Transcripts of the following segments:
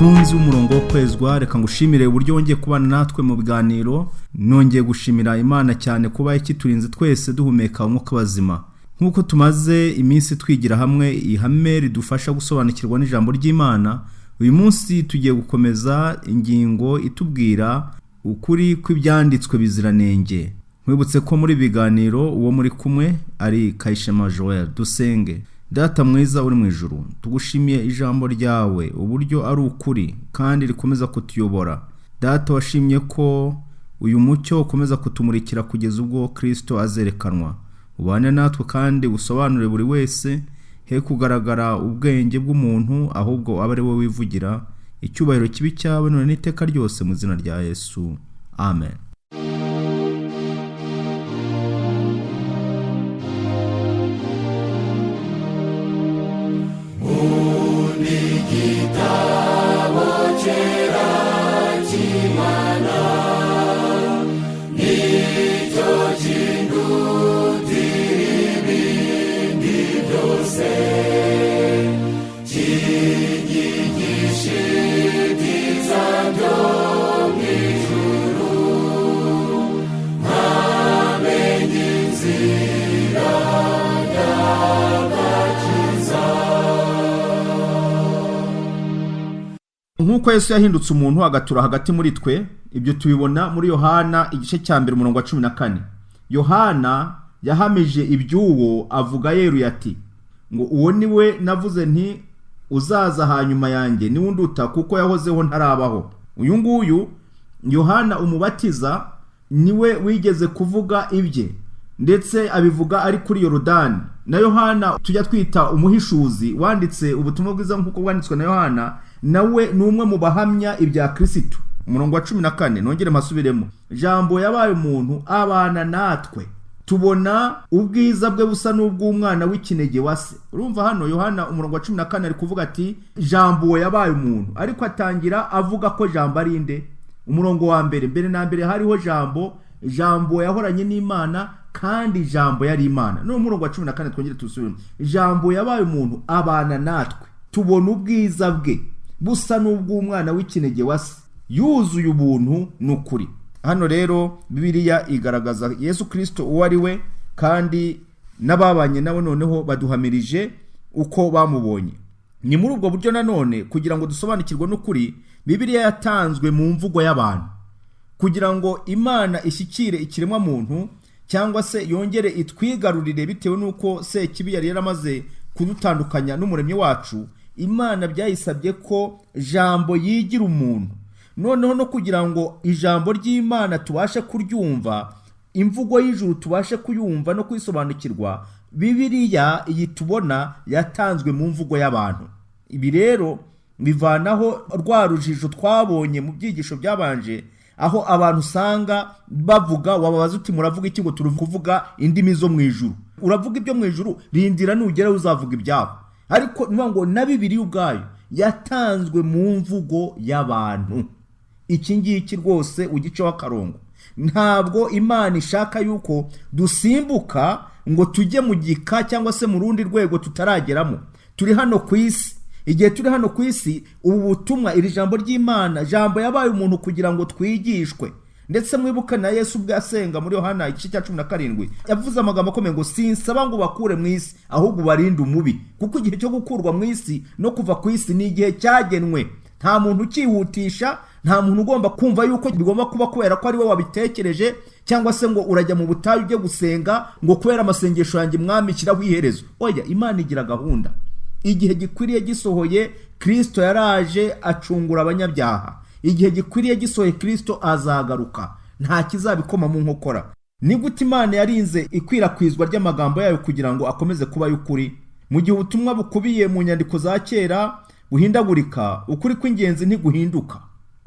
Mukunzi w'umurongo wo kwezwa, reka ngushimire uburyo wongeye kubana natwe mu biganiro. Nongeye gushimira Imana cyane kuba ikiturinze twese duhumeka umwuka bazima. Nk'uko tumaze iminsi twigira hamwe ihame ridufasha gusobanukirwa n'ijambo ry'Imana, uyu munsi tugiye gukomeza ingingo itubwira ukuri kw'ibyanditswe biziranenge. Nkwibutse ko muri ibi biganiro uwo muri kumwe ari Kayishema Joel. Dusenge. Data mwiza uri mu ijuru, tugushimiye ijambo ryawe uburyo ari ukuri kandi rikomeza kutuyobora. Data, washimye ko uyu mucyo ukomeza kutumurikira kugeza ubwo Kristo azerekanwa. Ubane natwe kandi usobanure buri wese, he kugaragara ubwenge bw'umuntu, ahubwo abe ari we wivugira. Icyubahiro kibi cyawe none n'iteka ryose, mu izina rya Yesu, amen. Nk'uko Yesu yahindutse umuntu agatura hagati muri twe, ibyo tubibona muri Yohana igice cya 1 umurongo wa 14. Yohana yahamije iby'uwo avuga yeruye ati ngo uwo ni we navuze nti uzaza hanyuma yanjye niwe unduta kuko yahozeho ntarabaho. Uyu nguyu Yohana umubatiza niwe wigeze kuvuga ibye, ndetse abivuga ari kuri Yorodani. Na Yohana tujya twita umuhishuzi wanditse ubutumwa bwiza nk'uko bwanditswe na Yohana, nawe ni umwe mu bahamya ibya Kristo. Umurongo wa 14 nongere mpasubiremo. Jambo yabaye umuntu abana natwe, tubona ubwiza bwe busa n'ubw'umwana w'ikinege wa se. Urumva hano Yohana umurongo wa 14 ari kuvuga ati Jambo yabaye umuntu, ariko atangira avuga ko Jambo ari nde. Umurongo wa mbere, mbere na mbere hariho Jambo, Jambo yahoranye n'Imana kandi Jambo yari Imana. None umurongo wa 14 twongere tusubiremo. Jambo yabaye umuntu abana natwe, tubona ubwiza bwe busa n'ubw'umwana w'ikinege wa se, yuzuye ubuntu n'ukuri. Hano rero Bibiliya igaragaza Yesu Kristo uwo ari we, kandi n'ababanye nawe noneho baduhamirije uko bamubonye. Ni muri ubwo buryo nanone kugira ngo dusobanukirwe n'ukuri, Bibiliya yatanzwe mu mvugo y'abantu kugira ngo Imana ishyikire ikiremwa muntu, cyangwa se yongere itwigarurire bitewe n'uko Sekibi yari yaramaze kudutandukanya n'umuremyi wacu. Imana byayisabye ko Jambo yigira umuntu, noneho no kugira ngo ijambo ry'Imana tubashe kuryumva, imvugo y'ijuru tubashe kuyumva no kuyisobanukirwa, Bibiliya iyi tubona yatanzwe mu mvugo y'abantu. Ibi rero bivanaho rwa rujijo twabonye mu byigisho byabanje, aho abantu usanga bavuga, wababaza uti muravuga iki, ngo turi kuvuga indimi zo mu ijuru. Uravuga ibyo mu ijuru, rindira nugera uzavuga ibyabo. Ariko niba ngo na Bibiliya ubwayo yatanzwe mu mvugo y'abantu. Iki ngiki rwose ugiceho akarongo. Ntabwo Imana ishaka yuko dusimbuka ngo tujye mu gika cyangwa se mu rundi rwego tutarageramo. Turi hano ku isi. Igihe turi hano ku isi, ubu butumwa, iri jambo ry'Imana, Jambo yabaye umuntu kugira ngo twigishwe. Ndetse mwibuke na Yesu ubwe asenga muri Yohana igice cya 17, yavuze amagambo akomeye ngo sinsaba ngo bakure mu isi, ahubwo ubarinde umubi. Kuko igihe cyo gukurwa mu isi no kuva ku isi ni igihe cyagenwe. Nta muntu ukihutisha, nta muntu ugomba kumva yuko bigomba kuba kubera ko ari we wabitekereje, cyangwa se ngo urajya mu butayu ujye gusenga ngo kubera amasengesho yanjye mwami shyiraho iherezo. Oya, Imana igira gahunda. Igihe gikwiriye gisohoye, Kristo yaraje acungura abanyabyaha. Igihe gikwiriye gisohoye, Kristo azagaruka, nta kizabikoma mu nkokora. Ni gute Imana yarinze ikwirakwizwa ry'amagambo yayo kugira ngo akomeze kuba y'ukuri? Mu gihe ubutumwa bukubiye mu nyandiko za kera buhindagurika, ukuri kw'ingenzi ntiguhinduka.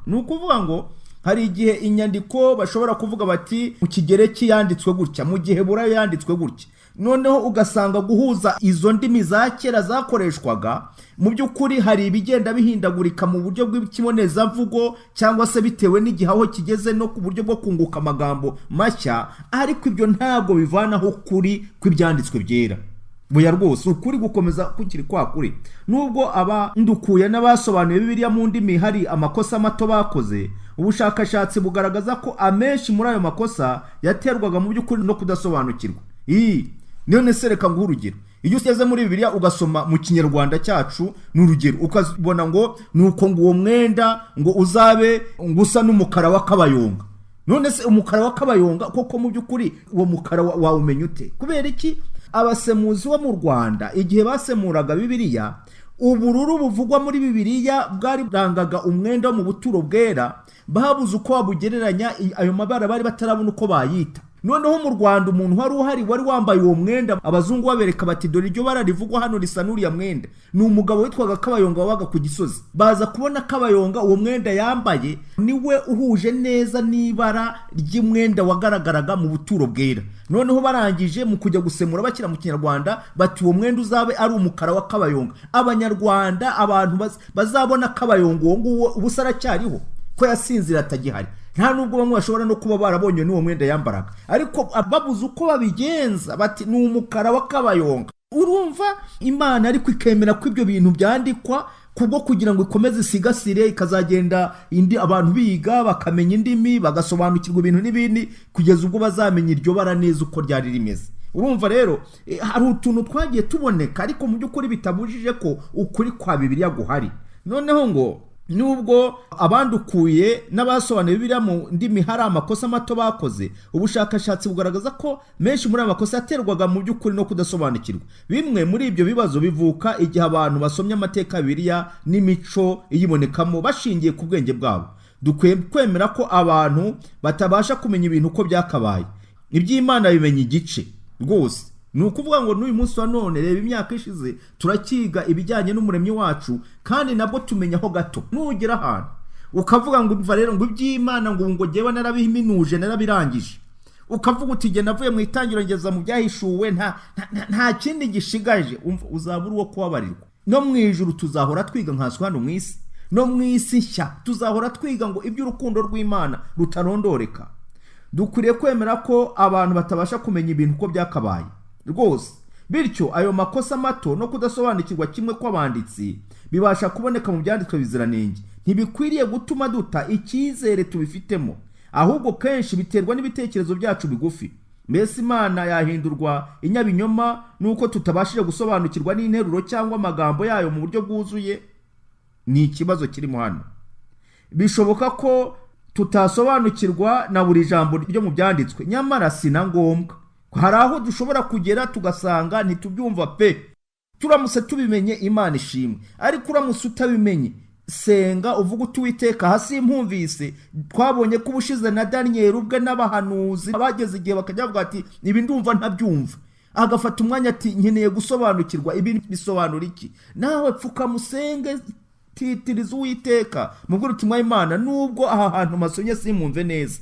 Ni ukuvuga ngo hari igihe inyandiko bashobora kuvuga bati mu Kigereki yanditswe gutya, mu Giheburayo yanditswe gutya, noneho ugasanga guhuza izo ndimi za kera zakoreshwaga, mu by'ukuri hari ibigenda bihindagurika mu buryo bw'ikibonezamvugo, cyangwa se bitewe n'igihe aho kigeze no ku buryo bwo kunguka amagambo mashya, ariko ibyo ntabwo bivanaho ukuri kw'ibyanditswe byera. Buya rwose ukuri gukomeza kukiri kwa kuri. Nubwo abandukuye n'abasobanuye Bibiliya mu ndimi hari amakosa mato bakoze, ubushakashatsi bugaragaza ko amenshi muri ayo makosa yaterwaga mu by'ukuri no kudasobanukirwa. Iyi none se, reka nguhe urugero. Iyo ugeze muri Bibiliya ugasoma mu Kinyarwanda cyacu, ni urugero, ukabona ngo ni uko ngo uwo mwenda ngo uzabe ngo usa n'umukara w'akabayonga. None se umukara w'akabayonga koko mu by'ukuri uwo mukara wawumenya ute? Kubera iki? Abasemuzi bo mu Rwanda, igihe basemuraga Bibiliya, ubururu buvugwa muri Bibiliya bwarangaga umwenda wo mu buturo bwera, babuze uko babugereranya. Ayo mabara bari batarabona uko bayita. Noneho mu Rwanda umuntu wari uhari wari wambaye uwo mwenda, abazungu babereka bati: "Dore iryo bara rivugwa hano risa n'uriya mwenda," ni umugabo witwaga Kabayonga wabaga ku Gisozi. Baza kubona Kabayonga, uwo mwenda yambaye niwe uhuje neza n'ibara ry'umwenda wagaragaraga mu buturo bwera. Noneho barangije mu kujya gusemura bashyira mu Kinyarwanda bati: "Uwo mwenda uzabe ari umukara wa Kabayonga." Abanyarwanda, abantu bazabona Kabayonga uwo nguwo, ubusa aracyariho ko yasinzira atagihari, nta nubwo bamwe bashobora no kuba barabonye n'uwo mwenda yambaraga, ariko babuze uko babigenza bati: "Ni umukara wa Kabayonga." Urumva, Imana ariko ikemera ko ibyo bintu byandikwa kubwo kugira ngo ikomeze isigasire, ikazagenda indi abantu biga bakamenya indimi, bagasobanukirwa ibintu n'ibindi, kugeza ubwo bazamenya iryo bara neza uko ryari rimeze. Urumva rero, hari utuntu twagiye tuboneka, ariko mu by'ukuri bitabujije ko ukuri kwa Bibiliya guhari. Noneho ngo nubwo abandukuye n'abasobanuye Bibiliya mu ndimi hari amakosa mato bakoze, ubushakashatsi bugaragaza ko menshi muri ayo makosa yaterwaga mu by'ukuri no kudasobanukirwa. Bimwe muri ibyo bibazo bivuka igihe abantu basomye amateka ya Bibiliya n'imico iyibonekamo bashingiye ku bwenge bwabo. Dukwiye kwemera ko abantu batabasha kumenya ibintu uko byakabaye. Iby'Imana bimenya igice rwose. Ni ukuvuga ngo n'uyu munsi wa none, reba imyaka ishize, turakiga ibijyanye n'Umuremyi wacu, kandi nabwo tumenyaho gato. Nugera ahantu ukavuga ngo: "Umva rero," ngo iby'Imana ngo ngewe narabiminuje, narabirangije, ukavuga uti: "Jye navuye mu Itangiriro ngeza mu Byahishuwe, nta kindi gishigaje," umva, uzaba uri uwo kubabarirwa. No mu ijuru tuzahora twiga, nkanswe hano mu isi. No mu isi nshya tuzahora twiga ngo iby'urukundo rw'Imana rutarondoreka. Dukwiriye kwemera ko abantu batabasha kumenya ibintu uko byakabaye rwose. Bityo ayo makosa mato no kudasobanukirwa kimwe kw'abanditsi bibasha kuboneka mu byanditswe biziranenge ntibikwiriye gutuma duta icyizere tubifitemo, ahubwo kenshi biterwa n'ibitekerezo byacu bigufi. Mbese Imana yahindurwa inyabinyoma n'uko tutabashije gusobanukirwa n'interuro cyangwa amagambo yayo mu buryo bwuzuye? Ni ikibazo kirimo hano. Bishoboka ko tutasobanukirwa na buri jambo ryo mu byanditswe, nyamara si na ngombwa. Hari aho dushobora kugera tugasanga ntitubyumva pe. Turamutse tubimenye, Imana ishimwe, ariko uramutse utabimenye, senga uvuga uti: "Uwiteka, hasi impumvise." Twabonye ko ubushize na Daniyeli ubwe n'abahanuzi bageze igihe bakajya bavuga ati: "Ibi ndumva ntabyumva," agafata umwanya ati: "Nkeneye gusobanukirwa, ibi bisobanura iki?" Nawe pfukamusenge, titiriza Uwiteka, mubwire uti: "Imana, nubwo aha hantu masomye simumve neza,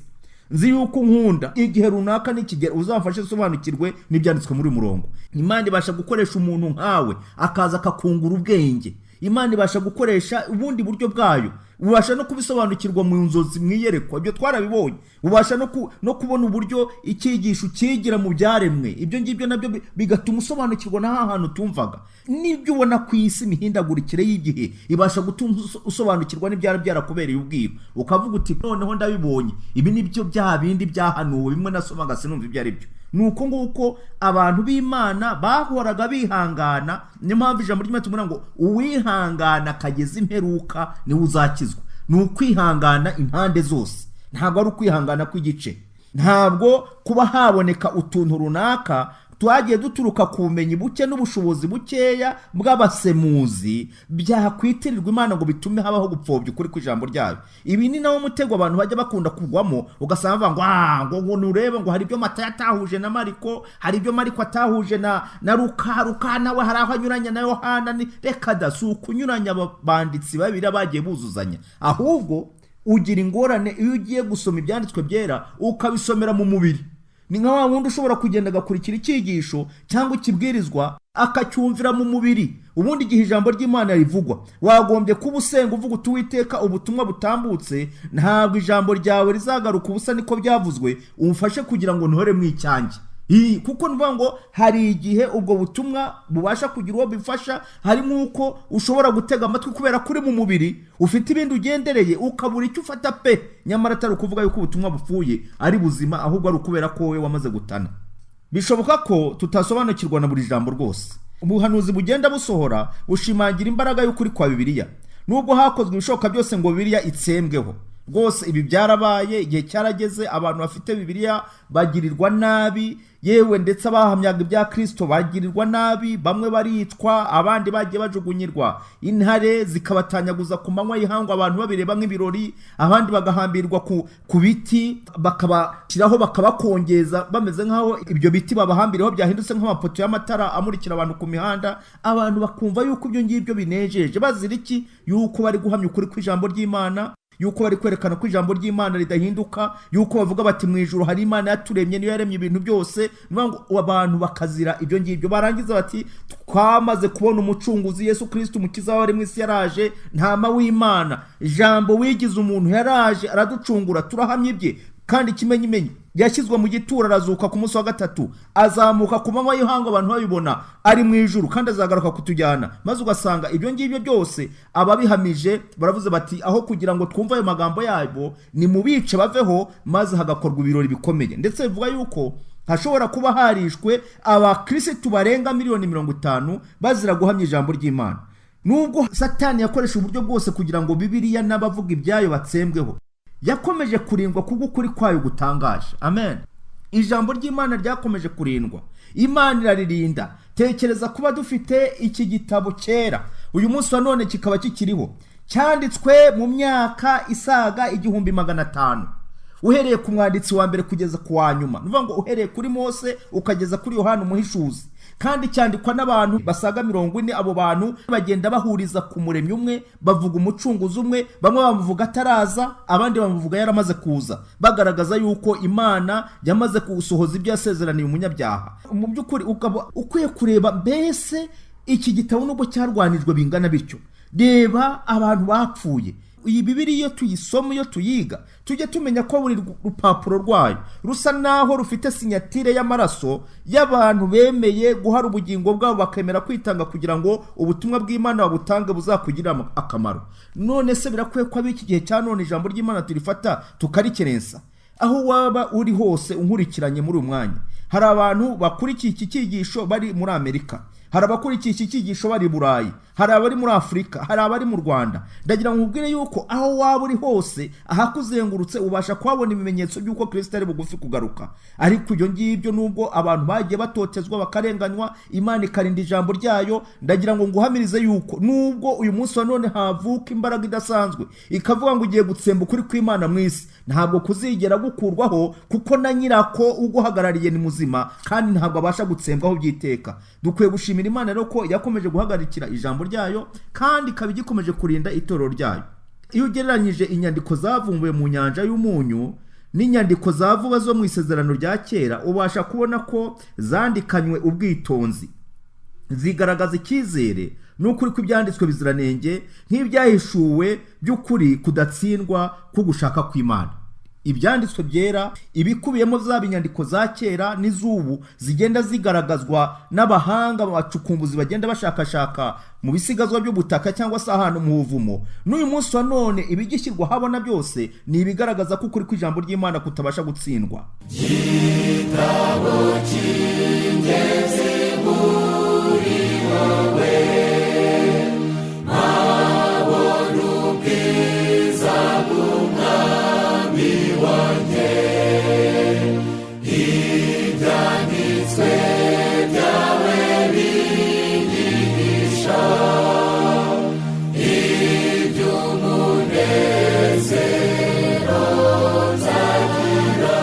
nzi yuko unkunda. Igihe runaka nikigera uzamfashe sobanukirwe n'ibyanditswe muri uyu murongo." Imana ibasha gukoresha umuntu nkawe akaza akakungura ubwenge. Imana ibasha gukoresha ubundi buryo bwayo. Ubasha no kubisobanukirwa mu nzozi, mu iyerekwa, ibyo twarabibonye. Ubasha no kubona uburyo icyigisho ukigira mu byaremwe. Ibyo ngibyo nabyo bigatuma usobanukirwa na hantu utumvaga. N'ibyo ubona ku isi, imihindagurikire y'igihe ibasha gutuma usobanukirwa n'ibyari byarakubereye ubwiru, ukavuga uti: "Noneho ndabibonye, ibi ni byo bya bindi byahanuwe bimwe nasomaga sinumva ibyo ari byo." Ni uko nguko abantu b'Imana bahoraga bihangana. Niyo mpamvu ijambo ry'Imana tubona ngo: "Uwihangana akageza imperuka niwe uzakizwa." Ni ukwihangana impande zose, ntabwo ari ukwihangana kw'igice. Ntabwo kuba haboneka utuntu runaka twagiye duturuka ku bumenyi buke n'ubushobozi bukeya bw'abasemuzi byakwitirirwa Imana ngo bitume habaho gupfobya ukuri kw'ijambo ryayo. Ibi ni nawo mutego abantu bajya bakunda kugwamo, ugasanga bavuga ngo: "Ah, ngo nurebe ngo hari ibyo Matayo atahuje na Mariko, hari ibyo Mariko atahuje na Luka, Luka nawe hari aho anyuranya na Yohana." Ni reka da, si ukunyuranya. Abanditsi babiri bagiye buzuzanya. Ahubwo ugira ingorane iyo ugiye gusoma ibyanditswe byera ukabisomera mu mubiri. Ni nka wa wundi ushobora kugenda agakurikira icyigisho cyangwa ikibwirizwa akacyumvira mu mubiri. Ubundi igihe ijambo ry'Imana rivugwa, wagombye kuba usenga uvuga uti: "Uwiteka, ubutumwa butambutse, ntabwo ijambo ryawe rizagaruka ubusa, niko byavuzwe, umfashe kugira ngo ntore mu icyanjye." Kuko ni ngo hari igihe ubwo butumwa bubasha kugira uwo bifasha. Hari nk'uko ushobora gutega amatwi kubera ko uri mu mubiri, ufite ibindi ugendereye, ukabura icyo ufata pe. Nyamara atari ukuvuga yuko ubutumwa bupfuye, ari buzima, ahubwo ari ukubera ko wowe wamaze gutana. Bishoboka ko tutasobanukirwa na buri jambo rwose. Ubuhanuzi bugenda busohora bushimangira imbaraga y'ukuri kwa Bibiliya, nubwo hakozwe ibishoboka byose ngo Bibiliya itsembweho. Rwose ibi byarabaye, igihe cyarageze abantu bafite Bibiliya bagirirwa nabi, yewe ndetse abahamyaga ibya Kirisito bagirirwa nabi. Bamwe baricwa, abandi bagiye bajugunyirwa intare zikabatanyaguza ku manywa y'ihangu, abantu babireba nk'ibirori. Abandi bagahambirwa ku biti, bakabashyiraho, bakabakongeza, bameze nk'aho ibyo biti babahambiriyeho byahindutse nk'amapoto y'amatara amurikira abantu ku mihanda. Abantu bakumva yuko ibyo ngibyo binejeje. Bazira iki? Yuko bari guhamya ukuri kw'ijambo ry'Imana, yuko bari kwerekana ko ijambo ry'Imana ridahinduka, yuko bavuga bati: "Mu ijuru hari Imana yaturemye, niyo yaremye ibintu byose." Ni ukuvuga ngo abantu bakazira ibyo ngibyo, barangiza bati: "Twamaze kubona Umucunguzi Yesu Kirisito, Umukiza w'abari mu isi, yaraje, Ntama w'Imana, Ijambo wigize umuntu, yaraje araducungura, turahamya ibye. Kandi ikimenyimenyi, yashyizwe mu gituro, arazuka ku munsi wa gatatu, azamuka ku manywa y'ihangu abantu babibona, ari mu ijuru kandi azagaruka kutujyana." Maze ugasanga ibyo ngibyo byose ababihamije baravuze bati: "Aho kugira ngo twumve ayo magambo yabo, ni mu bice baveho." Maze hagakorwa ibirori bikomeye. Ndetse bivuga yuko hashobora kuba harishwe abakirisitu barenga miliyoni 50 bazira guhamya ijambo ry'Imana. Nubwo Satani yakoresha uburyo bwose kugira ngo Bibiliya n'abavuga ibyayo batsembweho, yakomeje kurindwa kubw'ukuri kwayo gutangaje. Amen. Ijambo ry'Imana ryakomeje kurindwa, Imana iraririnda. Tekereza kuba dufite iki gitabo cyera uyu munsi wa none kikaba kikiriho, cyanditswe mu myaka isaga 1500, uhereye ku mwanditsi wa mbere kugeza ku wa nyuma, ni ukuvuga ngo uhereye kuri Mose ukageza kuri Yohani Umuhishuzi, kandi cyandikwa n'abantu basaga 40. Abo bantu bagenda bahuriza ku Muremyi umwe, bavuga Umucunguzi umwe. Bamwe bamuvuga ataraza, abandi bamuvuga yaramaze kuza, bagaragaza yuko Imana yamaze gusohoza ibyo yasezeraniye umunyabyaha. Mu by'ukuri ukaba ukwiye kureba mbese iki gitabo, nubwo cyarwanijwe bingana bityo, reba abantu bapfuye. Iyi Bibiri iyo tuyisoma, iyo tuyiga, tujye tumenya ko buri rupapuro rwayo rusa naho rufite sinyatire y'amaraso y'abantu bemeye guhara ubugingo bwabo, bakemera kwitanga kugira ngo ubutumwa bw'Imana babutange buzakugirira akamaro. None se birakwiye ko ab'iki gihe cya none ijambo ry'Imana turifata tukarikerensa? Aho waba uri hose unkurikiranye muri uyu mwanya, hari abantu bakurikiye iki cyigisho bari muri Amerika, hari abakurikiye iki cyigisho bari i Burayi, hari abari muri Afurika, hari abari mu Rwanda. Ndagira ngo nkubwire yuko aho waba uri hose, ahakuzengurutse ubasha kuhabona ibimenyetso by'uko Kirisito ari bugufi kugaruka. Ariko ibyo ngibyo, nubwo abantu bagiye batotezwa, bakarenganywa, Imana ikarinda ijambo ryayo. Ndagira ngo nguhamirize yuko nubwo uyu munsi wa none havuka imbaraga idasanzwe ikavuga ngo ugiye gutsemba ukuri kw'Imana mu isi, ntabwo kuzigera gukurwaho, kuko na nyirako uguhagarariye ni muzima kandi ntabwo abasha gutsembwaho by'iteka. Dukwiye gushimira Imana rero ko yakomeje guhagarikira ijambo ryayo kandi ikaba igikomeje kurinda itorero ryayo. Iyo ugereranyije inyandiko zavumbuwe mu Nyanja y'Umunyu n'inyandiko za vuba zo mu Isezerano rya Kera, ubasha kubona ko zandikanywe ubwitonzi, zigaragaza icyizere n'ukuri kw'ibyanditswe biziranenge, nk'ibyahishuwe by'ukuri kudatsindwa k'ugushaka kw'Imana. Ibyanditswe byera, ibikubiyemo zaba inyandiko za kera n'iz'ubu zigenda zigaragazwa n'abahanga, abacukumbuzi bagenda bashakashaka mu bisigazwa by'ubutaka cyangwa se ahantu mu buvumo, n'uyu munsi wa none ibigishyirwa habona byose ni ibigaragaza ko ukuri kw'ijambo ry'Imana kutabasha gutsindwa. Gitabo cy'ingenzi muri wowe mpabona ubwiza bw'Umwami wanjye. Ibyanditswe byawe binyigisha iby'umunezero nzagira.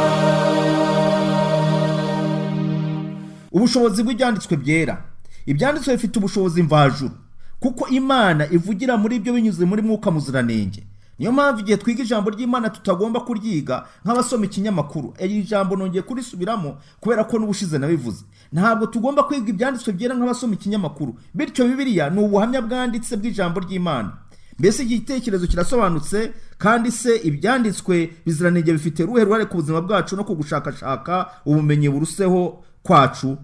Ubushobozi bw'ibyanditswe byera. Ibyanditswe bifite ubushobozi mvajuru kuko Imana ivugira muri byo binyuze muri Mwuka Muziranenge. Niyo mpamvu igihe twiga ijambo ry'Imana tutagomba kuryiga nk'abasoma ikinyamakuru. Iri jambo nongeye kurisubiramo kubera ko n'ubushize nabivuze. Ntabwo tugomba kwiga ibyanditswe byera nk'abasoma ikinyamakuru. Bityo Bibiliya ni ubuhamya bwanditse bw'ijambo ry'Imana. Mbese iki gitekerezo kirasobanutse? Kandi se ibyanditswe biziranenge bifite uruhe ruhare ku buzima bwacu no ku gushakashaka ubumenyi buruseho? kwacu.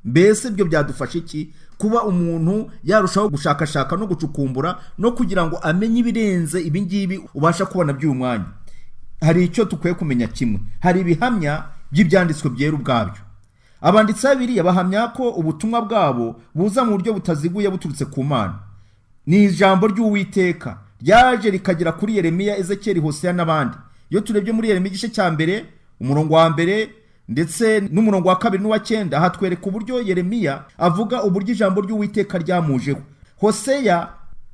Mbese ibyo byadufasha iki kuba umuntu yarushaho gushakashaka no gucukumbura no kugira ngo amenye ibirenze ibingibi ubasha kubona by'uyu mwanya? Hari icyo dukwiye kumenya kimwe: hari ibihamya by'ibyanditswe byera ubwabyo. Abanditsi babiri bahamya ko ubutumwa bwabo buza mu buryo butaziguye buturutse ku Mana. Ni ijambo ry'Uwiteka ryaje rikagera kuri Yeremiya, Ezekeri, Hoseya n'abandi. Iyo turebye muri Yeremiya igice cya 1, umurongo wa 1 ndetse n'umurongo wa 2 n'uwa 9, hatwereka uburyo Yeremiya avuga uburyo ijambo ry'Uwiteka ryamujeho. Hoseya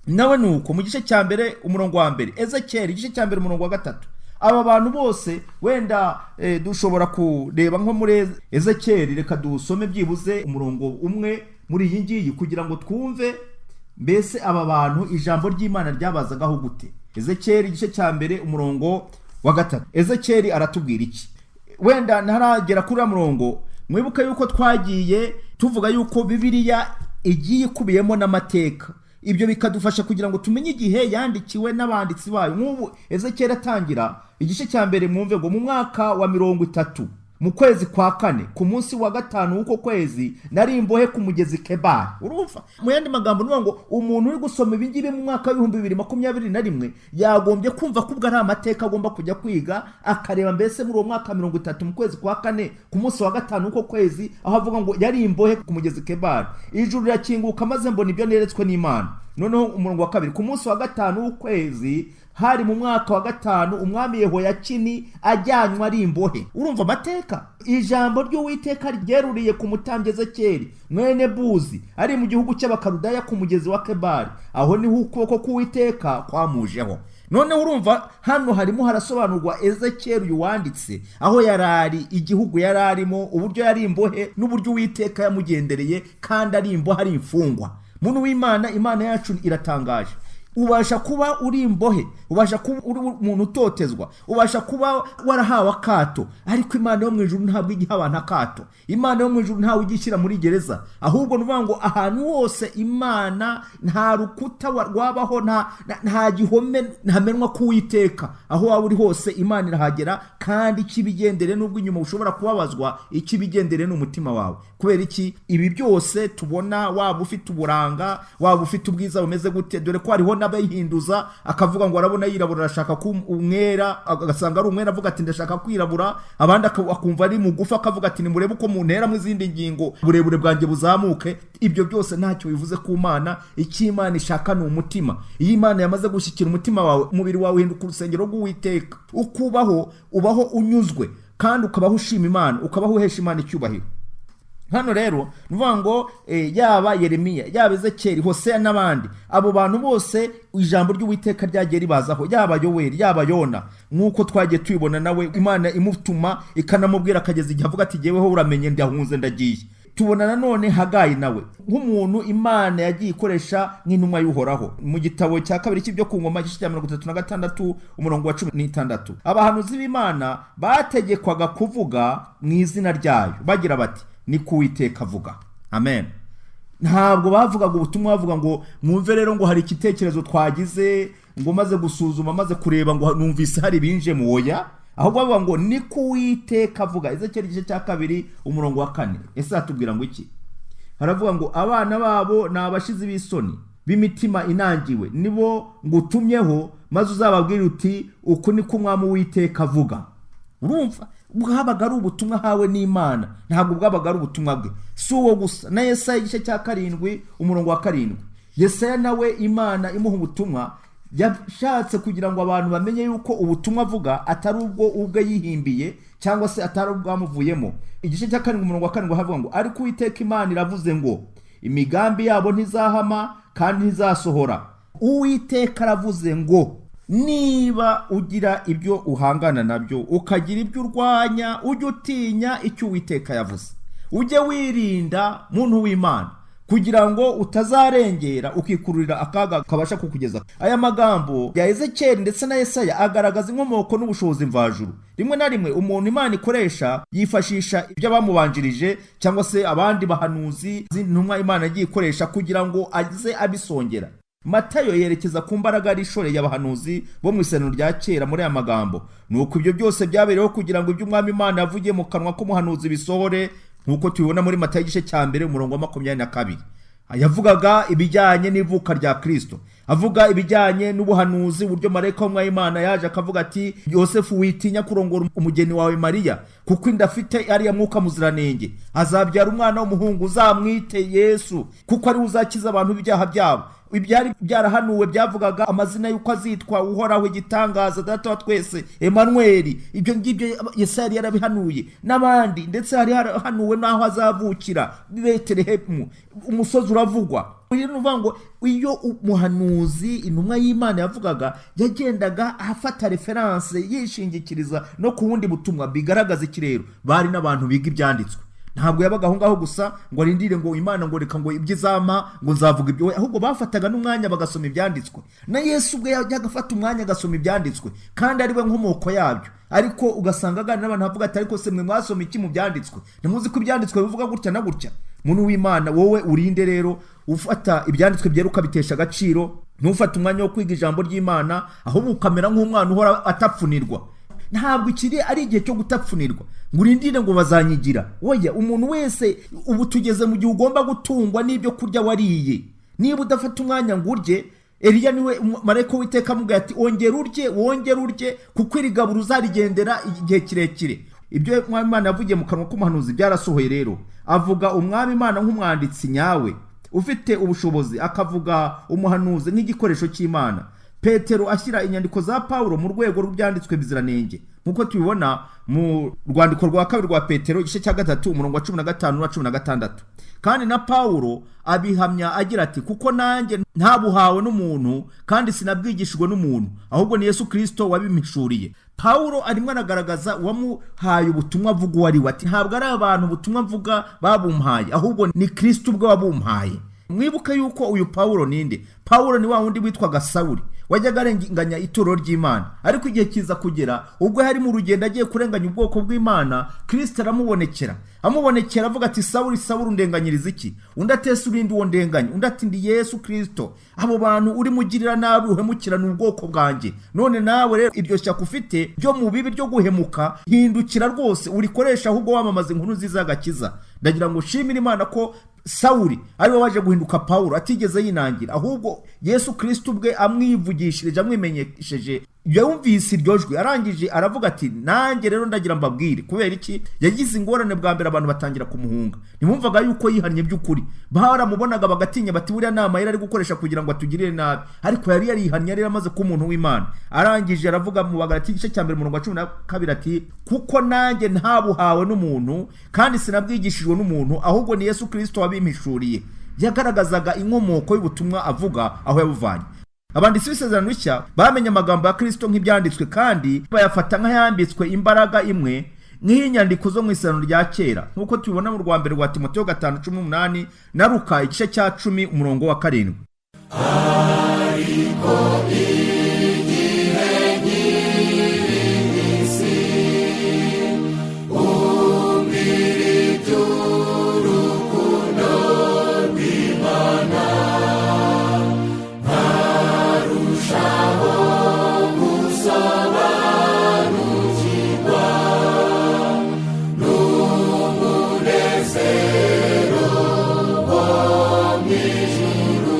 nawe ni uko mu gice cya 1, umurongo wa 1, Ezekeri igice cya 1, umurongo wa 3. Aba bantu bose wenda dushobora kureba nko muri Ezekeri. Reka dusome byibuze umurongo umwe muri iyi ngiyi kugira ngo twumve mbese aba bantu ijambo ry'Imana ryabazagaho gute. Ezekeri igice cya 1, umurongo wa 3. Ezekeri aratubwira iki? Wenda ntaragera kuri uriya murongo, mwibuke yuko twagiye tuvuga yuko Bibiliya igiye ikubiyemo n'amateka. Ibyo bikadufasha kugira ngo tumenye igihe yandikiwe n'abanditsi bayo. Nk'ubu Ezekeri atangira igice cya 1, mwumve ngo: "Mu mwaka wa 30, mu kwezi kwa kane, ku munsi wa 5 w'uko kwezi, nari imbohe ku mugezi Kebari." Urumva, mu yandi magambo ni ngo umuntu uri gusoma ibingibi mu mwaka wa 2021 yagombye kumva ko ubwo ari amateka agomba kujya kwiga, akareba mbese muri uwo mwaka 30, mu kwezi kwa kane, ku munsi wa 5 w'uko kwezi, aho avuga ngo yari imbohe ku mugezi Kebari, ijuru rirakinguka maze mbona ibyo neretswe n'Imana. Noneho umurongo wa 2: "Ku munsi wa 5 w'ukwezi, hari mu mwaka wa 5 umwami Yehoyakini ajyanywe ari imbohe." Urumva amateka: "Ijambo ry'Uwiteka ryeruriye ku mutambyi Ezekeri mwene Buzi, ari mu gihugu cy'Abakarudaya ku mugezi wa Kebari. Aho niho ukuboko k'Uwiteka kwamujeho." Noneho urumva hano harimo harasobanurwa Ezekeri uyu wanditse, aho yari ari, igihugu yari arimo, uburyo yari imbohe n'uburyo Uwiteka yamugendereye kandi ari imbohe, ari imfungwa. Muntu w'Imana, Imana yacu iratangaje. Ubasha kuba uri imbohe, ubasha kuba uri umuntu utotezwa, ubasha kuba warahawe akato, ariko Imana yo mu ijuru ntabwo ijya iha abantu akato. Imana yo mu ijuru ntawe ijya ishyira muri gereza. Ahubwo ni ukuvuga ngo ahantu hose Imana, nta rukuta rwabaho, nta gihome ntamenwa k'Uwiteka. Aho waba uri hose Imana irahagera. Kandi ikibigendere, n'ubwo inyuma ushobora kubabazwa, ikibigendere ni umutima wawe. Kubera iki? Ibi byose tubona, waba ufite uburanga, waba ufite ubwiza bumeze gute, dore ko hariho n'abayihinduza, akavuga ngo arabona yirabura, arashaka ko umwera, agasanga ari umwera, avuga ati: "Ndashaka kwirabura." Abandi akumva ari mugufi, akavuga ati: "Nimurebe uko munteramo izindi ngingo, uburebure bwanjye buzamuke." Ibyo byose ntacyo bivuze ku Mana. Icyo Imana ishaka ni umutima. Iyo Imana yamaze gushyikira umutima wawe, umubiri wawe uhinduka urusengero rw'Uwiteka. Ukubaho, ubaho unyuzwe kandi ukabaho ushima Imana, ukabaho uhesha Imana icyubahiro. Hano rero ni ukuvuga ngo yaba Yeremiya, yaba Ezekeri, Hoseya n'abandi, abo bantu bose ijambo ry'Uwiteka ryagiye ribazaho, yaba Yoweri, yaba Yona, nk'uko twagiye tubibona, nawe Imana imutuma ikanamubwira, akageza igihe avuga ati: "Jyeweho uramenye, ndahunze, ndagiye." Tubona nanone Hagayi, nawe nk'umuntu Imana yagiye ikoresha nk'intumwa y'Uhoraho. Mu gitabo cya kabiri cy'ibyo ku ngoma, igice cya 36, umurongo wa 16, abahanuzi b'Imana bategekwaga kuvuga mu izina ryayo bagira bati: "Ni ku Uwiteka avuga." Amen. Ntabwo bavugaga ubutumwa bavuga ngo: "Mwumve rero," ngo "hari igitekerezo twagize," ngo "maze gusuzuma, maze kureba," ngo "numvise hari binje mu oya." Ahubwo bavuga ngo: "Ni ku Uwiteka avuga." Ezekeri igice cya 2, umurongo wa 4, ese hatubwira ngo iki? Haravuga ngo: "Abana babo ni abashizi b'isoni b'imitima inangiwe, nibo ngutumyeho, maze uzababwire uti: 'Uku ni ko Umwami Uwiteka avuga.'" Urumva, bwabaga ari ubutumwa ahawe n'Imana, ntabwo bwabaga ari ubutumwa bwe. Si uwo gusa, na Yesaya igice cya 7, umurongo wa 7. Yesaya nawe Imana imuha ubutumwa, yashatse kugira ngo abantu bamenye yuko ubutumwa avuga atari ubwo ubwe yihimbiye cyangwa se atari ubwamuvuyemo. Igice cya 7, umurongo wa 7, havuga ngo: "Ariko Uwiteka Imana iravuze ngo: 'Imigambi yabo ntizahama kandi ntizasohora.'" Uwiteka aravuze ngo niba ugira ibyo uhangana nabyo, ukagira ibyo urwanya, ujye utinya icyo Uwiteka yavuze. Ujye wirinda, muntu w'Imana, kugira ngo utazarengera ukikururira akaga kabasha kukugeza. Aya magambo ya Ezekeri ndetse na Yesaya agaragaza inkomoko n'ubushobozi mvajuru. Rimwe na rimwe umuntu Imana ikoresha yifashisha ibyo abamubanjirije cyangwa se abandi bahanuzi, izindi ntumwa Imana yagiye ikoresha kugira ngo aze abisongera. Matayo yerekeza ku mbaraga yari ishoreye abahanuzi bo mu Isezerano rya Kera muri aya magambo: "Nuko ibyo byose byabereyeho kugira ngo ibyo Umwami Imana yavugiye mu kanwa k'umuhanuzi bisohore." Nk'uko tubibona muri Matayo igice cya 1 umurongo wa 22. Yavugaga ibijyanye n'ivuka rya Kristo, avuga ibijyanye n'ubuhanuzi, uburyo marayika w'Imana yaje akavuga ati: "Yosefu, witinya kurongora umugeni wawe Mariya, kuko inda afite ariya mwuka muziranenge, azabyara umwana w'umuhungu, uzamwite Yesu, kuko ari we uzakiza abantu ibyaha byabo." Ibyari byarahanuwe byavugaga amazina y'uko azitwa Uhoraho, Igitangaza, Data wa twese, Emanuweli. Ibyo ngibyo Yesaya yari yarabihanuye n'abandi, ndetse hari harahanuwe n'aho azavukira, Betelehemu, umusozi uravugwa. Ni ukuvuga ngo iyo umuhanuzi, intumwa y'Imana yavugaga, yagendaga afata référence, yishingikiriza no ku bundi butumwa. Bigaragaza iki rero? Bari n'abantu biga ibyanditswe. Ntabwo yabaga aho ngaho gusa ngo arindire ngo Imana ngo reka ngo ibyo izampa ngo nzavuga ibyo, ahubwo bafataga n'umwanya bagasoma ibyanditswe. Na Yesu ubwe yajyaga afata umwanya agasoma ibyanditswe, kandi ari we nkomoko yabyo. Ariko ugasanga aganira n'abantu avuga ati: "Ariko se mwe mwasoma iki mu byanditswe? Ntimuzi ko ibyanditswe bivuga gutya na gutya?" Muntu w'Imana, wowe urinde rero ufata ibyanditswe byera ukabitesha agaciro, ntufate umwanya wo kwiga ijambo ry'Imana, ahubwo ukamera nk'umwana uhora atapfunirwa? Ntabwo ikiri ari igihe cyo gutapfunirwa ngo urindire ngo bazanyigira. Oya, umuntu wese, ubu tugeze mu gihe ugomba gutungwa n'ibyo kurya wariye. Niba udafata umwanya ngo urye, Eliya niwe marayika w'Iteka amubwira ati: "Ongera urye, wongere urye, kuko iri gaburo uzarigendera igihe kirekire." Ibyo Umwami Imana yavugiye mu kanwa k'umuhanuzi byarasohoye. Rero avuga Umwami Imana nk'umwanditsi nyawe ufite ubushobozi, akavuga umuhanuzi nk'igikoresho cy'Imana. Petero ashyira inyandiko za Pawulo mu rwego rw'ibyanditswe biziranenge, nk'uko tubibona mu rwandiko rwa kabiri rwa Petero igice cya 3 umurongo wa 15 na 16. Kandi na Pawulo abihamya agira ati: "Kuko nanjye ntabuhawe n'umuntu, kandi sinabwigishijwe n'umuntu, ahubwo ni Yesu Kirisito wabimpishuriye." Pawulo arimo aragaragaza uwamuhaye ubutumwa avuga uwo ari we, ati: "Ntabwo ari abantu ubutumwa mvuga babumpaye, ahubwo ni Kirisito ubwe wabumpaye." Mwibuke yuko uyu Pawulo ninde? Pawulo ni wa wundi witwaga Sawuli, wajyaga arenganya itorero ry'Imana. Ariko igihe kiza kugera, ubwo yari mu rugendo agiye kurenganya ubwoko bw'Imana, Kirisito aramubonekera. Amubonekera avuga ati: "Sawuli, Sawuli, undenganyiriza iki?" Undi ati: "Ese urinde uwo ndenganya?" Undi ati: "Ndi Yesu Kirisito, abo bantu urimo ugirira nabi, uhemukira ni ubwoko bwanjye. None nawe rero iryo shyaka ufite ryo mu bibi ryo guhemuka, hindukira rwose urikoresha ahubwo wamamaza inkuru nziza y'agakiza." Ndagira ngo ushimire Imana ko Sawuli ariwe waje guhinduka Pawulo atigeze yinangira, ahubwo Yesu Kirisito ubwe amwivugishirije, amwimenyesheje, yumvise iryo jwi, arangije aravuga ati: "Nanjye rero ndagira mbabwire." Kubera iki? Yagize ingorane bwa mbere, abantu batangira kumuhunga, ntibumvaga yuko yihannye by'ukuri. Baramubonaga bagatinya bati: "Buriya nama yari ari gukoresha kugira ngo atugirire nabi." Ariko yari yarihannye, yari yaramaze kuba umuntu w'Imana. Arangije aravuga mu Bagalati igice cya 1 umurongo wa 12 ati: "Kuko nanjye ntabuhawe n'umuntu, kandi sinabwigishijwe n'umuntu, ahubwo ni Yesu Kirisito wabimpishuriye." Yagaragazaga inkomoko y'ubutumwa avuga, aho yabuvanye. Abanditsi b'Isezerano Rishya bamenye amagambo ya Kirisito nk'ibyanditswe, kandi bayafata nk'ayambitswe imbaraga imwe nk'inyandiko zo mu Isezerano rya Kera, nk'uko tubibona mu rwa mbere rwa Timoteyo 5:18 na Luka igice cya 10 umurongo wa 7. Ariko igihe nkiri mu isi, umbwira iby'urukundo rw'Imana, nkarushaho gusobanukirwa n'umunezero wo mu ijuru.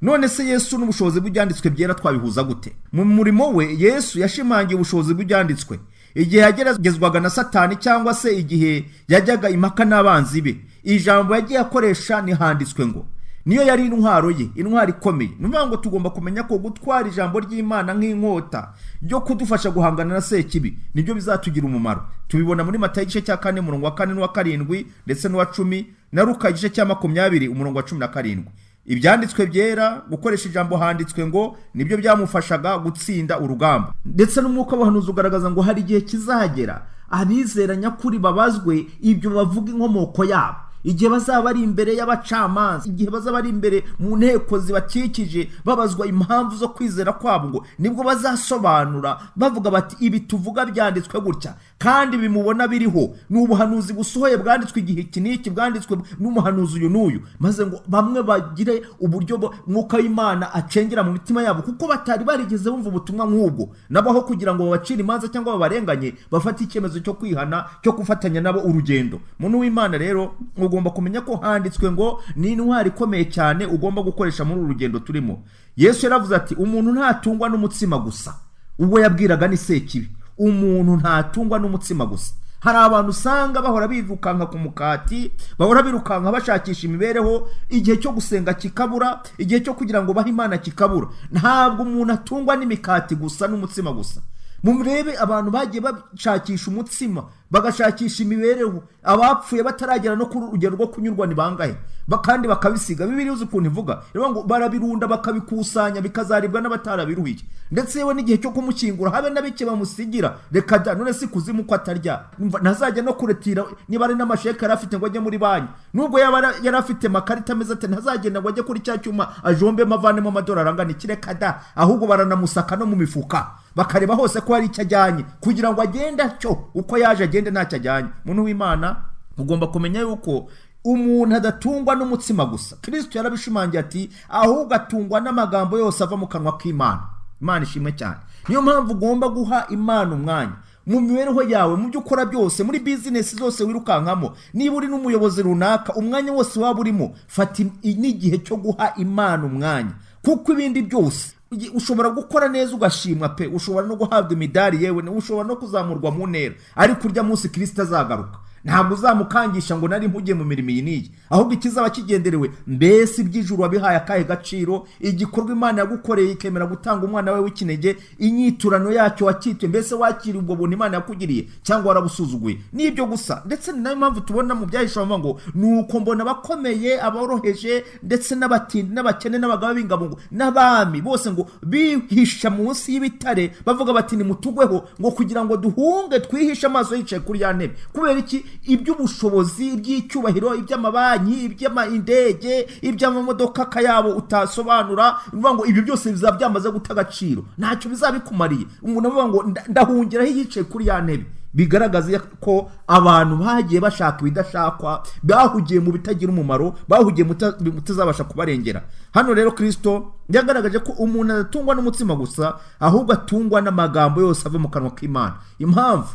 None se Yesu n'ubushobozi bw'ibyanditswe byera twabihuza gute? Mu murimo we, Yesu yashimangiye ubushobozi bw'ibyanditswe. Igihe yageragezwaga na Satani, cyangwa se igihe yajyaga impaka n'abanzi be, ijambo yagiye akoresha ni "handitswe ngo". Niyo yari intwaro ye, intwaro ikomeye. Ni ukuvuga ngo tugomba kumenya ko gutwara ijambo ry'Imana nk'inkota ryo kudufasha guhangana na Sekibi nibyo bizatugira umumaro. Tubibona muri Matayo igice cya 4 umurongo wa 4 n'uwa 7 ndetse n'uwa 10, na Luka igice cya 20 umurongo wa 17. Ibyanditswe byera, gukoresha ijambo "handitswe ngo", nibyo byamufashaga gutsinda urugamba. Ndetse n'umwuka w'ubuhanuzi ugaragaza ngo hari igihe kizagera abizera nyakuri babazwe ibyo bavuga inkomoko yabo. Igihe bazaba bari imbere y'abacamanza, igihe bazaba bari imbere mu nteko zibakikije babazwa impamvu zo kwizera kwabo, ngo nibwo bazasobanura bavuga bati ibi tuvuga byanditswe gutya, kandi bimubona biriho ni ubuhanuzi busohoye bwanditswe igihe iki n'iki, bwanditswe n'umuhanuzi uyu n'uyu. Maze ngo bamwe bagire uburyo Mwuka w'Imana acengera mu mitima yabo, kuko batari barigeze bumva ubutumwa nk'ubwo. Nabaho kugira ngo babacire imanza cyangwa babarenganye, bafate icyemezo cyo kwihana, cyo gufatanya nabo urugendo. Muntu w'Imana rero, ugomba kumenya ko handitswe ngo ni intwari ikomeye cyane ugomba gukoresha muri uru rugendo turimo. Yesu yaravuze ati umuntu ntatungwa n'umutsima gusa. Ubwo yabwiraga ni Sekibi. Umuntu ntatungwa n'umutsima gusa. Hari abantu usanga bahora birukanka ku mukati, bahora birukanka bashakisha imibereho, igihe cyo gusenga kikabura, igihe cyo kugira ngo bahe Imana kikabura. Ntabwo umuntu atungwa n'imikati gusa, n'umutsima gusa. Murebe abantu bagiye bashakisha umutsima, bagashakisha imibereho, abapfuye bataragera no ku rugero rwo kunyurwa ni bangahe? Kandi bakabisiga. Bibiliya uzi ukuntu ivuga? Ivuga ngo barabirunda bakabikusanya, bikazaribwa n'abatarabiruhiye. Ndetse yewe n'igihe cyo kumushyingura habe na bike bamusigira. Reka da, none si kuzimu ko atarya? Ntazajya no kuretira niba ari n'amasheke yari afite ngo ajye muri banki. Nubwo yaba yari afite amakarita ameze ate, ntazagenda ngo ajye kuri cya cyuma ajombemo avanemo amadolari angana iki. Reka da, ahubwo baranamusaka no mu mifuka, bakareba hose ko hari icyo ajyanye, kugira ngo agende atyo uko yaje, agende ntacyo ajyanye. Muntu w'Imana, ugomba kumenya yuko umuntu adatungwa n'umutsima gusa. Kirisito yarabishimangiye ati ahubwo atungwa n'amagambo yose ava mu kanwa k'Imana. Imana ishimwe cyane. Niyo mpamvu ugomba guha Imana umwanya mu mibereho yawe, mu byo ukora byose, muri bizinesi zose wirukankamo. Niba uri n'umuyobozi runaka, umwanya wose waba urimo, fata n'igihe cyo guha Imana umwanya, kuko ibindi byose ushobora gukora neza ugashimwa pe, ushobora no guhabwa imidari, yewe ushobora no kuzamurwa mu ntera, ariko urya munsi Kirisito azagaruka, ntabwo uzamukangisha ngo nari mpugiye mu mirimo iyi n'iyi. Ahubwo ikizaba kigenderewe, mbese iby'ijuru wabihaye akahe gaciro? Igikorwa Imana yagukoreye ikemera gutanga umwana we w'ikinege, inyiturano yacyo wakituye, mbese wakiriye ubwo buntu Imana yakugiriye cyangwa warabusuzuguye? N'ibyo gusa. Ndetse ni nayo mpamvu tubona mu Byahishuwe bavuga ngo nuko mbona abakomeye, aboroheje, ndetse n'abatindi n'abakene n'abagaba b'ingabo ngo n'abami bose ngo bihisha munsi y'ibitare, bavuga bati nimutugweho, ngo kugira ngo duhunge twihishe amaso yicaye kuri ya ntebe. Kubera iki? Iby'ubushobozi, iby'icyubahiro, iby'amabanki, iby'indege, iby'amamodoka akayabo utasobanura, ni ukuvuga ngo ibyo byose bizaba byamaze guta agaciro, ntacyo bizaba bikumariye. Umuntu avuga ngo ndahungiraho yicaye kuri ya ntebe. Bigaragaza ko abantu bagiye bashaka ibidashakwa, bahugiye mu bitagira umumaro, bahugiye mu bitazabasha kubarengera. Hano rero Kirisito yagaragaje ko umuntu adatungwa n'umutsima gusa, ahubwo atungwa n'amagambo yose ava mu kanwa k'Imana. Impamvu,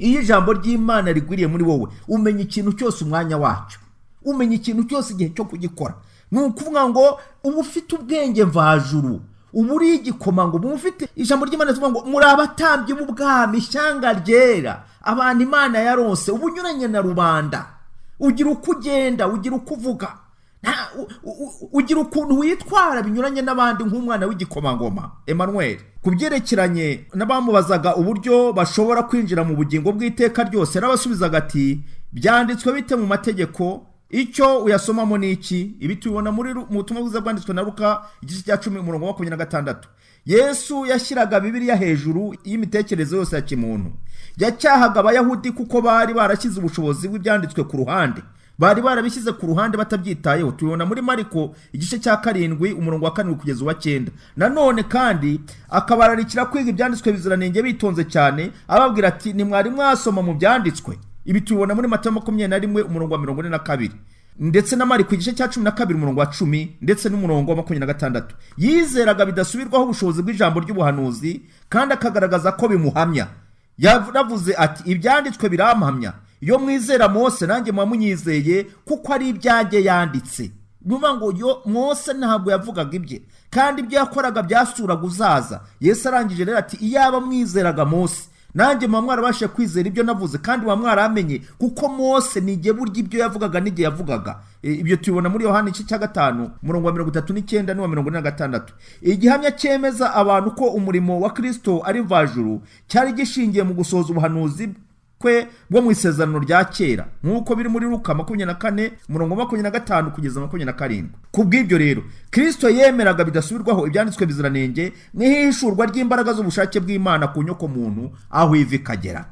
iyo ijambo ry'Imana rigwiriye muri wowe, umenya ikintu cyose umwanya wacyo, umenya ikintu cyose igihe cyo kugikora. Ni ukuvuga ngo uba ufite ubwenge mvajuru, uba uri igikomangoma, uba ufite ijambo ry'Imana rivuga ngo muri abatambyi b'ubwami, ishyanga ryera, abantu Imana yaronse. Uba unyuranye na rubanda, ugira uko ugenda, ugira uko uvuga, ugira ukuntu witwara binyuranye n'abandi, nk'umwana w'igikomangoma Emmanuel. Ku byerekeranye n'abamubazaga uburyo bashobora kwinjira mu bugingo bw'iteka ryose, yarabasubizaga ati byanditswe bite mu mategeko? Icyo uyasomamo ni iki? Ibi tubibona mu butumwa bwiza bwanditswe na Luka, igice cya 10, umurongo wa 26. Yesu yashyiraga Bibiliya hejuru y'imitekerereze yose ya kimuntu. Yacyahaga Abayahudi kuko bari barashyize ubushobozi bw'ibyanditswe ku ruhande, bari barabishyize ku ruhande batabyitayeho. Tubibona muri Mariko igice cya 7, umurongo wa 7 kugeza uwa 9. Nanone kandi akabararikira kwiga ibyanditswe biziranenge bitonze cyane, ababwira ati ntimwari mwasoma mu byanditswe? Ibi tubibona muri Matayo 21, umurongo wa 42, ndetse na Mariko igice cya 12, umurongo wa 10, ndetse n'umurongo wa 26. Yizeraga bidasubirwaho ubushobozi bw'ijambo ry'ubuhanuzi, kandi akagaragaza ko bimuhamya. Yaravuze ati ibyanditswe birampamya. Iyo mwizera Mose, nanjye muba munyizeye, kuko ari ibyanjye yanditse. Ni ukuvuga ngo yo Mose ntabwo yavugaga ibye, kandi ibyo yakoraga byasuraga uzaza. Yesu arangije rero ati iyaba mwizeraga Mose, nanjye muba mwarabashije kwizera ibyo navuze, kandi muba mwaramenye, kuko Mose nijye burya ibyo yavugaga n'igihe yavugaga. Ibyo tubibona muri Yohani igice cya 5, umurongo wa 39 n'uwa 46. Igihamya cyemeza abantu ko umurimo wa Kirisito ari mvajuru cyari gishingiye mu gusohoza ubuhanuzi kwe bwo mu isezerano rya kera, nk'uko biri muri Luka 24, umurongo wa 25 kugeza 27. Ku bw'ibyo rero, Kirisito yemeraga bidasubirwaho ibyanditswe biziranenge nk'ihishurwa ry'imbaraga z'ubushake bw'Imana ku nyoko muntu aho iva ikagera.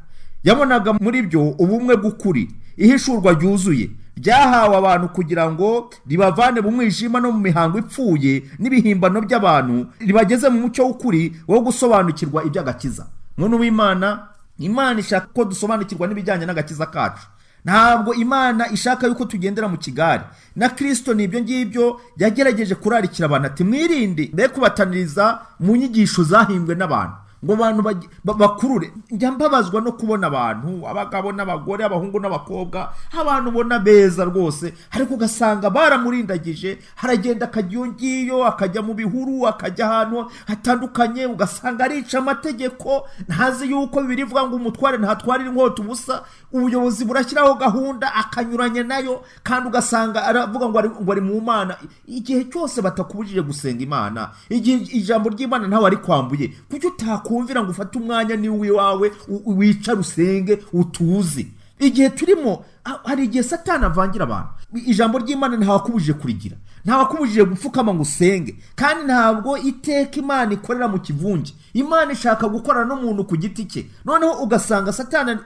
Yabonaga muri byo ubumwe bw'ukuri, ihishurwa ryuzuye. Ryahawe abantu kugira ngo ribavane mu mwijima no mu mihango ipfuye n'ibihimbano by'abantu, ribageze mu mucyo w'ukuri wo gusobanukirwa iby'agakiza. Muntu w'Imana, Imana ishaka ko dusobanukirwa n'ibijyanye n'agakiza kacu. Ntabwo Imana ishaka yuko tugendera mu kigare. Na Kirisito ni ibyo ngibyo yagerageje kurarikira abantu, ati: "Mwirinde be kubataniriza mu nyigisho zahimbwe n'abantu ngo abantu bakurure." Njya mbabazwa no kubona abantu, abagabo n'abagore, abahungu n'abakobwa, abantu ubona beza rwose, ariko ugasanga baramurindagije, haragenda akajya iyo ngiyo, akajya mu bihuru, akajya ahantu hatandukanye, ugasanga arica amategeko. Ntazi yuko Bibiliya ivuga ngo umutware ntatwarira inkota ubusa. Ubuyobozi burashyiraho gahunda, akanyuranya nayo, kandi ugasanga aravuga ngo ari mu Mana. Igihe cyose batakubujije gusenga Imana, igihe ijambo ry'Imana ntawe arikwambuye, kuki utakumvira ngo ufate umwanya niwe iwawe wicare usenge utuze? Igihe turimo, hari igihe Satani avangira abantu. Ijambo ry'Imana ntawakubujije kurigira, ntawakubujije gupfukama ngo usenge. Kandi ntabwo iteka Imana ikorera mu kivunge. Imana ishaka gukorana n'umuntu ku giti cye. Noneho ugasanga Satani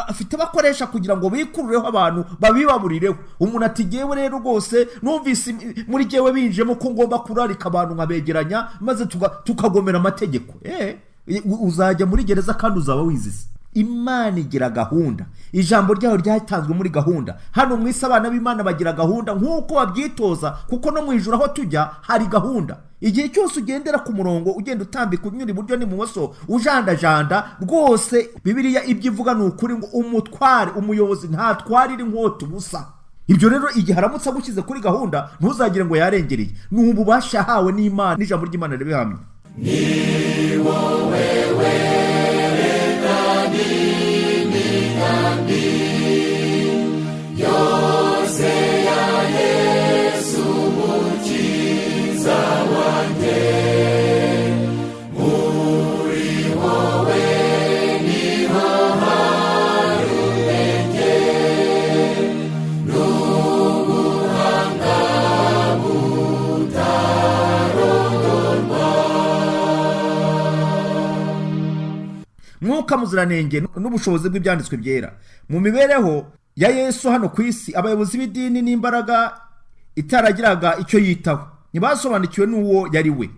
afite abakoresha kugira ngo bikurureho abantu, babibaburireho. Umuntu ati: "Jyewe rero rwose numvise muri jyewe binjemo ko ngomba kurarika abantu, nkabegeranya, maze tukagomera amategeko." Uzajya muri gereza kandi uzaba wizize. Imana igira gahunda, ijambo ryayo ryatanzwe muri gahunda. Hano mu isi abana b'Imana bagira gahunda nk'uko babyitoza, kuko no mu ijuru aho tujya hari gahunda. Igihe cyose ugendera ku murongo, ugenda utambika, unyura iburyo n'ibumoso, ujandajanda, rwose Bibiliya ibyo ivuga ni ukuri ngo umutware, umuyobozi ntatwarira inkota ubusa. Ibyo rero, igihe aramutse agushyize kuri gahunda, ntuzagire ngo yarengereye. Ni ububasha yahawe n'Imana, n'ijambo ry'Imana ribihamya. Ni wowe werekana imigambi yose ya Yesu Umukiza wanjye. Muri wowe niho hari ubwenge n'ubuhanga butarondorwa. Mwuka Muziranenge n'ubushobozi bw'Ibyanditswe Byera. Mu mibereho ya Yesu hano ku isi, abayobozi b'idini n'imbaraga itaragiraga icyo yitaho ntibasobanukiwe n'uwo yari we.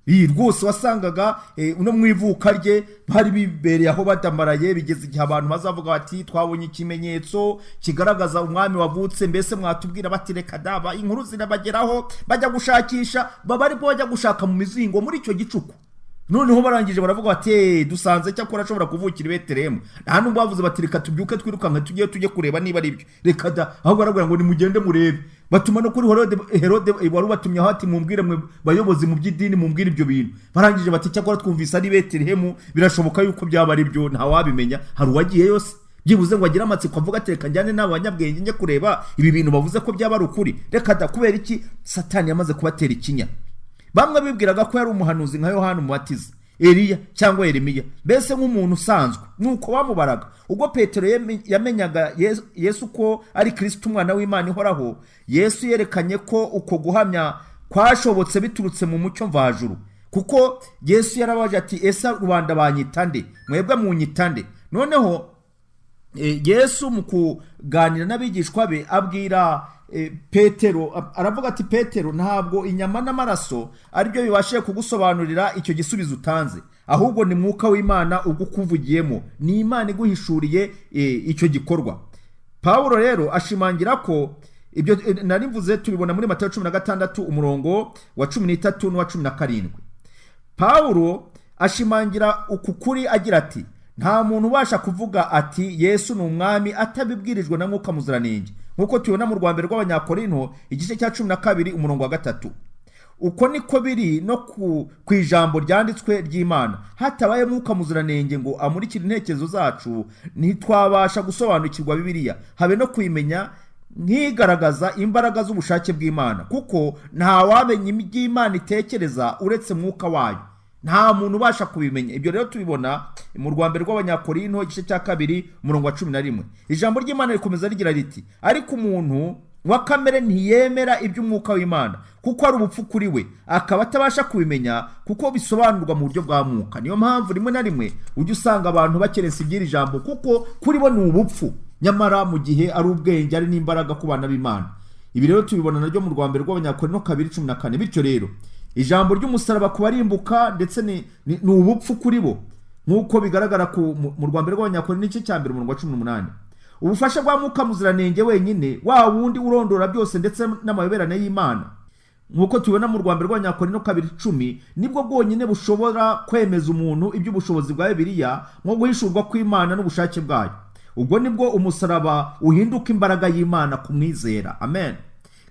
Iyi rwose wasangaga no mu ivuka rye bari bibereye aho badamaraye, bigeze igihe abantu bazavuga bati: "Twabonye ikimenyetso kigaragaza umwami wavutse, mbese mwatubwira?" Bati: "Reka daba." Inkuru zirabageraho, bajya gushakisha, baba aribwo bajya gushaka mu mizingo muri icyo gicuku. Noneho barangije baravuga bati: "Eh, dusanze cyakora ashobora kuvukira i Betelehemu." Nta nubwo bavuze bati: "Reka tubyuke twirukanka tujye kureba niba ari byo." Reka da, ahubwo barabwira ngo: "Nimugende murebe." Batuma no kuri Herode. Herode wari ubatumye aho ati: "Mumbwire mwe bayobozi mu by'idini, mumbwire ibyo bintu." Barangije bati: "Cyakora twumvise ari Betelehemu, birashoboka yuko byaba ari byo, ntawabimenya." Hari uwagiye yose byibuze ngo agire amatsiko, avuga ati: "Reka njyane n'aba banyabwenge njye kureba ibi bintu bavuze ko byaba ari ukuri"? Reka da. Kubera iki? Satani yamaze kubatera ikinya. Bamwe bibwiraga ko yari umuhanuzi nka Yohana Umubatiza, Eliya cyangwa Yeremiya, mbese nk'umuntu usanzwe, nuko bamubaraga. Ubwo Petero yamenyaga Yesu ko ari Kirisito, Umwana w'Imana ihoraho, Yesu yerekanye ko uko guhamya kwashobotse biturutse mu mucyo mvajuru, kuko Yesu yarabaje ati: "Ese rubanda banyita nde? Mwebwe munyita nde?" Noneho Yesu mu kuganira n'abigishwa be abwira Petero, aravuga ati: "Petero, ntabwo inyama n'amaraso aribyo bibashije kugusobanurira icyo gisubizo utanze, ahubwo ni Mwuka w'Imana ugukuvugiyemo, ni Imana iguhishuriye icyo gikorwa." Pawulo rero ashimangira ko ibyo nari mvuze tubibona muri Matayo 16, umurongo wa 13 n'uwa 17. Pawulo ashimangira uku kuri agira ati: "Nta muntu ubasha kuvuga ati 'Yesu ni Umwami' atabibwirijwe na Mwuka Muziranenge," nk'uko tubibona mu Rwa Mbere rw'Abanyakorinto, igice cya 12, umurongo wa 3. Uko niko biri no ku ijambo ryanditswe ry'Imana. Hatabaye Mwuka Muziranenge ngo amurikire intekerezo zacu, ntitwabasha gusobanukirwa Bibiliya, habe no kuyimenya nk'igaragaza imbaraga z'ubushake bw'Imana, kuko ntawamenya iby'Imana itekereza uretse Mwuka wayo. Nta muntu ubasha kubimenya. Ibyo rero tubibona mu Rwa Mbere rw'Abanyakorinto, igice cya 2, umurongo wa 11. Ijambo ry'Imana rikomeza rigira riti: "Ariko umuntu wa kamere ntiyemera iby'Umwuka w'Imana, kuko ari ubupfu kuri we, akaba atabasha kubimenya, kuko bisobanurwa mu buryo bwa mwuka." Niyo mpamvu rimwe na rimwe ujya usanga abantu bakerensa iby'iri jambo, kuko kuri bo ni ubupfu. Nyamara mu gihe ari ubwenge, ari n'imbaraga ku bana b'Imana. Ibi rero tubibona naryo mu rwa mbere rw'Abanyakorinto 2:14. Bityo rero ijambo ry'umusaraba ku barimbuka ndetse ni ubupfu kuri bo, nk'uko bigaragara mu rwa mbere rw'Abanyakorinto igice cya 1 umurongo wa 18. Ubufasha bwa Mwuka Muziranenge wenyine, wa wundi urondora byose ndetse n'amayoberane y'Imana, nk'uko tubibona mu rwa mbere rw'Abanyakorinto 2:10, nibwo bwonyine bushobora kwemeza umuntu iby'ubushobozi bwa Bibiliya nko guhishurwa kw'Imana n'ubushake bwayo. Ubwo nibwo umusaraba uhinduka imbaraga y'Imana ku mwizera. Amen.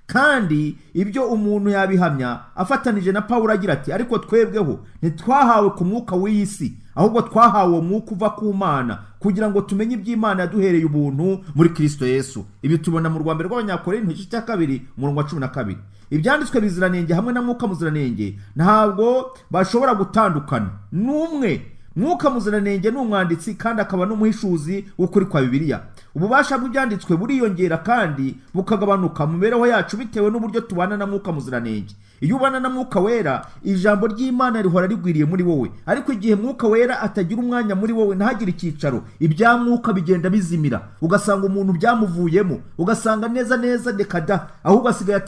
Kandi ibyo umuntu yabihamya afatanije na Pawulo agira ati: "Ariko twebweho ntitwahawe ku mwuka w'iyi si, ahubwo twahawe uwo mwuka uva ku Mana, kugira ngo tumenye iby'Imana yaduhereye ubuntu muri Kristo Yesu." Ibi tubona mu rwa mbere rw'Abanyakorinto igice cya 2 umurongo wa 12. Ibyanditswe biziranenge hamwe na Mwuka Muziranenge ntabwo bashobora gutandukana n'umwe. Mwuka Muziranenge ni umwanditsi kandi akaba n'umuhishuzi w'ukuri kwa Bibiliya. Ububasha bw'ibyanditswe buriyongera kandi bukagabanuka mu mibereho yacu bitewe n'uburyo tubana na Mwuka Muziranenge. Iyo ubana na Mwuka Wera, ijambo ry'Imana rihora rigwiriye muri wowe. Ariko igihe Mwuka Wera atagira umwanya muri wowe, ntagire icyicaro, ibya Mwuka bigenda bizimira, ugasanga umuntu byamuvuyemo, ugasanga neza neza reka da, ahubwo asigaye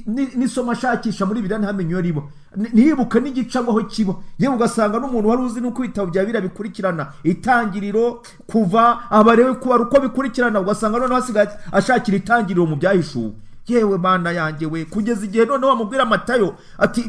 n'isomo ashakisha muri Bibiliya ntamenye iyo riba, ntiyibuke n'igice aho kiba. Yewe, ugasanga n'umuntu wari uzi n'uko ibitabo bya Bibiliya bikurikirana, Itangiriro, Kuva, abarewe, kubara uko bikurikirana, ugasanga noneho asigaye ashakira Itangiriro mu Byahishuwe. Yewe Mana yanjye we! Kugeza igihe noneho wamubwira Matayo ati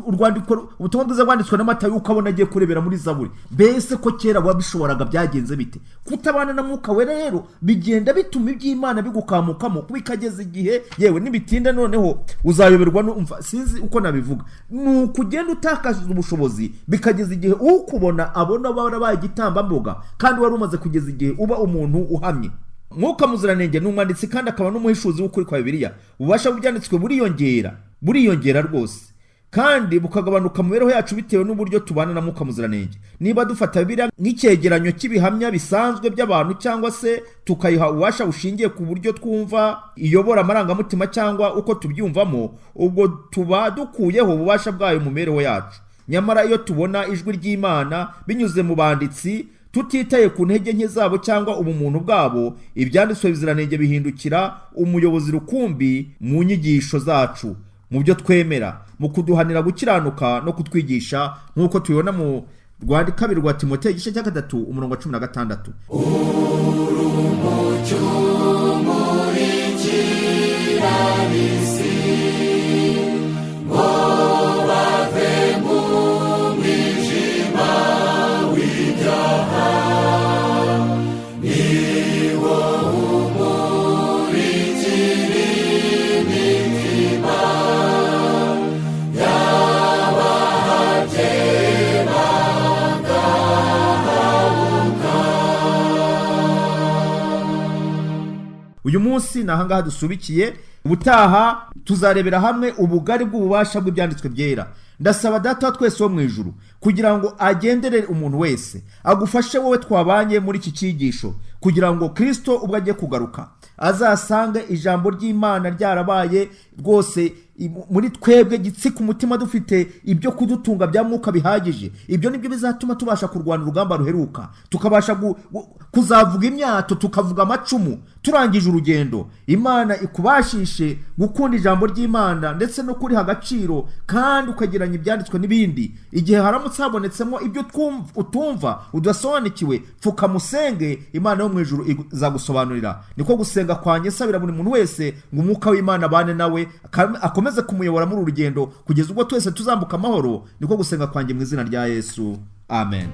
urwandiko, ubutumwa bwiza bwanditswe na Matayo, ukabona agiye kurebera muri Zaburi. Mbese ko kera wabishoboraga, byagenze bite? Kutabana na Mwuka Wera rero bigenda bituma iby'Imana bigukamukamo, bikageza igihe, yewe nibitinda noneho uzayoberwa. Numva sinzi uko nabivuga, ni ukugenda utakaza ubushobozi, bikageza igihe ukubona abona warabaye igitambambuga kandi wari umaze kugeza igihe uba umuntu uhamye. Mwuka Muziranenge ni umwanditsi kandi akaba n'umuhishuzi w'ukuri kwa Bibiliya. Ububasha bw'ibyanditswe buriyongera, buriyongera rwose, kandi bukagabanuka mu mibereho yacu bitewe n'uburyo tubana na Mwuka Muziranenge. Niba dufata Bibiliya nk'icyegeranyo cy'ibihamya bisanzwe by'abantu, cyangwa se tukayiha ububasha bushingiye ku buryo twumva iyobora amarangamutima cyangwa uko tubyumvamo, ubwo tuba dukuyeho ububasha bwayo mu mibereho yacu. Nyamara iyo tubona ijwi ry'Imana binyuze mu banditsi, tutitaye ku ntege nke zabo cyangwa ubumuntu bwabo, ibyanditswe biziranenge bihindukira umuyobozi rukumbi mu nyigisho zacu, mu byo twemera, mu kuduhanira gukiranuka no kutwigisha, nk'uko tubibona mu rwa kabiri rwa Timoteyo igice cya 3 umurongo wa 16. Umucyo umurikira ab'isi ngo bave mu mwijima w'ibyaha, ni wo umurikira imitima y'abahabye bagahabuka. Uyu munsi ni ahangaha dusubikiye. Ubutaha tuzarebera hamwe ubugari bw'ububasha bw'ibyanditswe byera. Ndasaba Data wa twese wo mu ijuru kugira ngo agenderere umuntu wese, agufashe wowe twabanye muri iki cyigisho, kugira ngo Kirisito ubwo agiye kugaruka azasange ijambo ry'Imana ryarabaye rwose muri twebwe gitsika umutima, dufite ibyo kudutunga bya mwuka bihagije. Ibyo nibyo bizatuma tubasha kurwana urugamba ruheruka, tukabasha kuzavuga imyato, tukavuga amacumu turangije urugendo. Imana ikubashishe gukunda ijambo ry'Imana ndetse no kuriha agaciro, kandi ukageranya ibyanditswe n'ibindi. Igihe haramutse habonetsemo ibyo utumva, udasobanukiwe, pfukamusenge, Imana yo mu ijuru izagusobanurira. Niko gusenga kwanjye nsabira buri muntu wese ngo umwuka w'Imana abane nawe, akomeze kumuyobora muri uru rugendo kugeza ubwo twese tuzambuka amahoro. Niko gusenga kwanjye mu izina rya Yesu, amen.